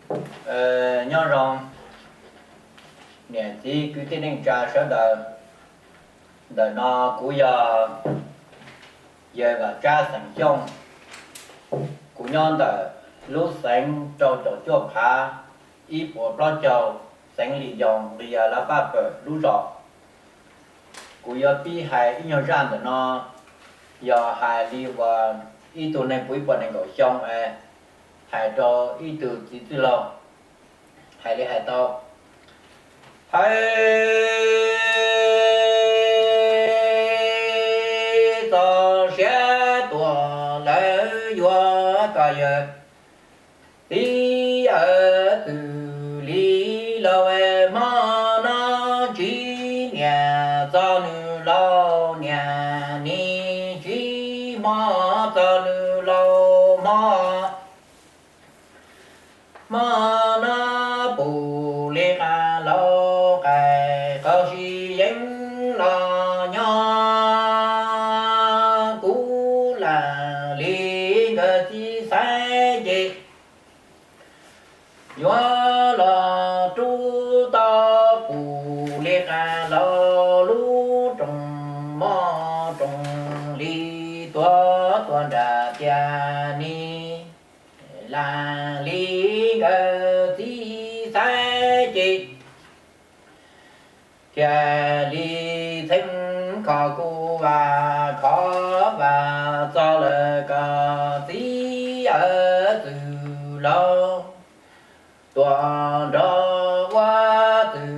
Nyob zoo niam txiv kwv tij neej tsa sawv daws. Ntawm no kuv yog yawg Vam Tsab xeem Xyooj. Kuv nyob ntawm lub xeev rau caum cuaj phav ib puas plaub caug, xeev Lis Yoos, Lis Yas Las Paj Pawm lub zos. Kuv yuav pib hais ib nyuag zaj ntawm no, yog hais li uas ib tug neeg puv ib puas nees nkaum xyoo es hais rau ib tug txiv txwj laug. Hais li hais tau: Hais txog siab tuaj lawm yuav kom yawg txiv yawg txwm li los, hmo no tsis niam txog nws laus niam, nim tsis hmo txog nws laus hmo. Hmo no puv li qas laus qais qos sib yeeb los nyob, kuv lam li nkawd txiv xaiv ces yuav los rub tau puv li qas laus lub rooj moj rooj hli tuav tuaj nram tiaj ni. Lam li nkawd txiv xaiv ces thiaj li txheeb kho kuv vas khov vas txog lawm kom txiv yawg txwm laus tuaj nrog ua txwm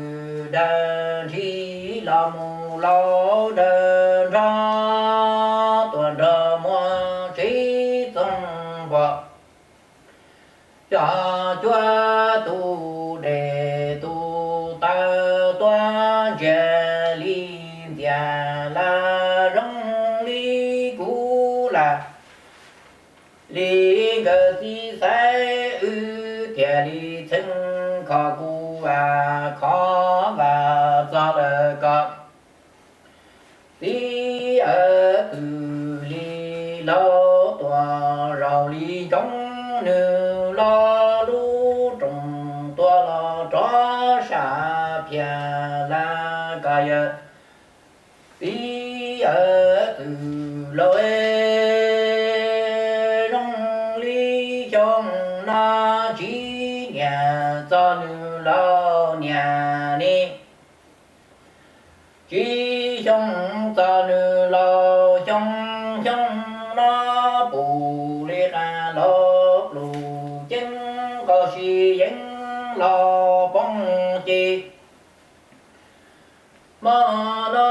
dawb nthi los mus laus dawb nrog tuaj nrog muaj tsev txooj npua. Xyov cuab tus dej tus taw tuaj ntsia li ntxias las zoo li kuv lam li nkawd txiv xaiv, wb thiaj li txheeb kho kuv vas khov vas txog lawm kom txiv yawg txwm li laus tuaj zaum li ncoob, nws los lub rooj tuaj los rov sab phiaj las kom yawg txiv yawg txwm laus zoo li xyoo no tsis niam txog nws laus niam ni. Tsis xyoo txog nws laus xyoo, xyoo no puv li qas laus pluj ceeb qos sib yeeb los poob ces hmo no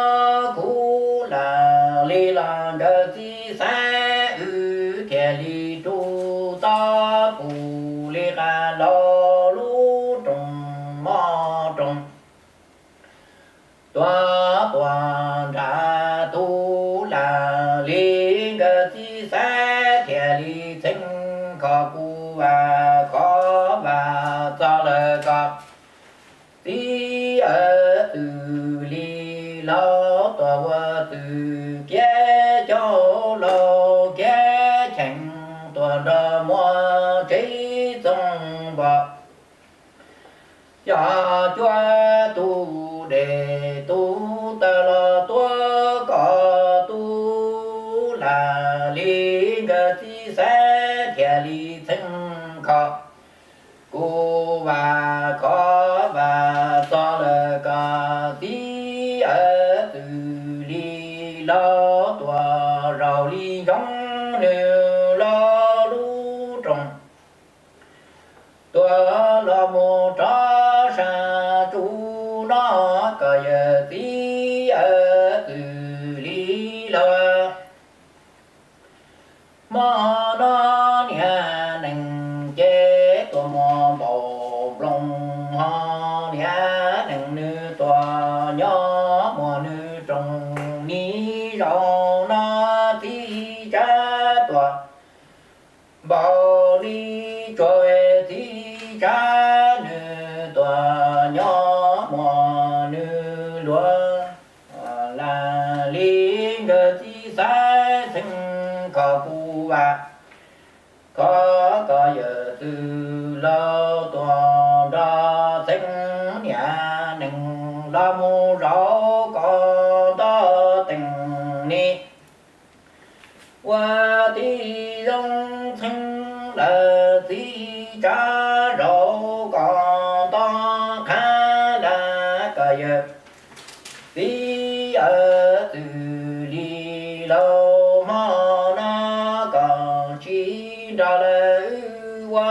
kuv lam li los nkawd txiv xaiv, wb thiaj li rub tau puv li qas laus lub rooj moj rooj tuav tuaj nram tus lam li nkawd txiv xaiv thiaj li txheeb kho kuv vas khov vas txog lawm kom txiv yawg txwm li laus tuaj ua txwm kiab caug laus kiab cheem tuaj nrog muaj tsev txooj npua. Xyov cuab tus dej tus taw los tuaj kom tus lam li nkawd txiv xaiv thiaj li txheeb kho kuv vas khov vas txog lawm kom txiv yawg txwm li laus tuaj zaum li ncoob, nws los lub rooj tuaj los mus rov sab tsuj no kom yawg txiv yawg txwm li laus. Hmo no niag neeg ces tuaj muaj npaum nplooj ho, niag neeg nws tuaj nyob muaj nws rooj ni. Zaum no txiv tsab tuaj npaum li tsuas txiv tsab nws tuaj nyob muaj nws luag. Lam li nkawd txiv xaiv txheeb kho kuv vas khov kom yawg txwm txwv laug tuaj nrog Txheeb niam nees los mus zaum kos nto teem ni. Ua tib zoo Txheeb lawv txiv tsav zaum kos nto qhab lawm kom yawg txiv yawg txwv li laug hmo no kom tsis nrog lawv wb ua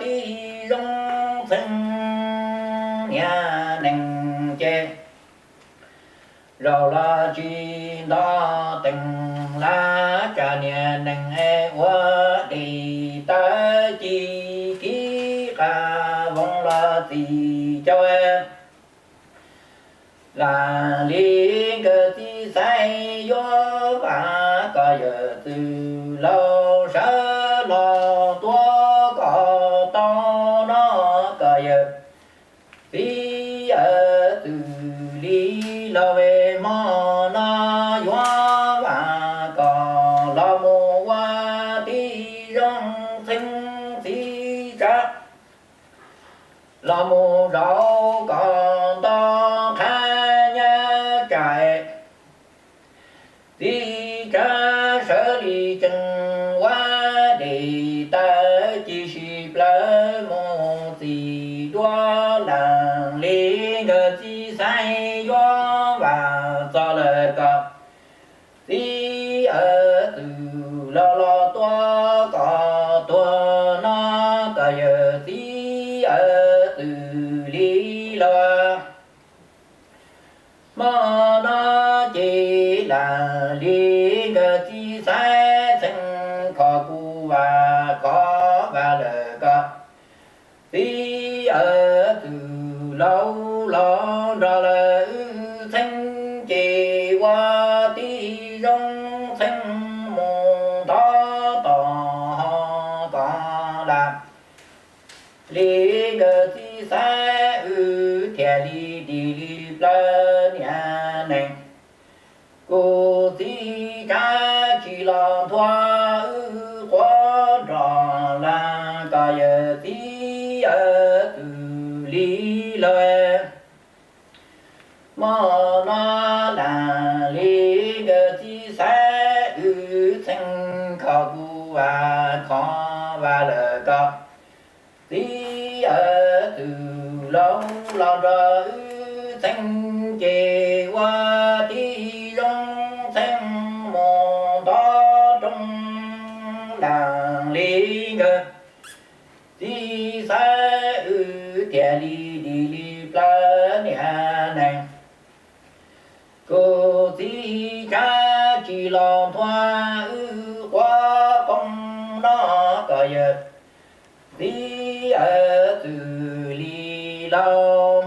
tib zoo Txheeb niam nees ces zaum los tsis nto teem lawm tsam niam nees es ua dej tawv ci kib qas voos los txim cau lam li nkawd txiv xaiv yuav vam kom yawg txwv laug sawv los tuaj kom tau no kom yawg txiv yawg txwv li laug es hmo no yuav vam kom los mus ua tib zoo Txheeb txiv tsav los mus zaum kom nto qhab nyab tsam txiv tsav sawv li tsees ua dej tawv ci sib plawv mus txim duab lam li nkawd txiv xaiv yuav vam txog lawm kom txiv yawg txwv laug los tuaj kom tuag no kom yawg txiv yawg txwv li laug hmo no ces lam li nkawd txiv xaiv Txheeb kho kuv vam khov vam lawm kom txiv yawg txwv laug los nrog lawv wb Txheeb ces ua tib zoo Txheeb mus nto tom ho kom lam li nkawd txiv xaiv wb thiaj li dim li plawv niam nees. Kuv txiv tsav tsis los nthua wb quav nrog lawm kom yawg txiv yawg txwv li laug hmo no lam li nkawd txiv xaiv wb Txheeb kho kuv vam khov vam lawm kom txiv yawg txwv laug los nrog wb Txheeb ces ua tib zoo Txheeb mus nto roob lam li nkawd txiv xaiv wb thiaj li dim li plawv niam nees. Kuv txiv tsav tsis los nthua wb quav qoob no kom yawg txiv yawg txwv li laug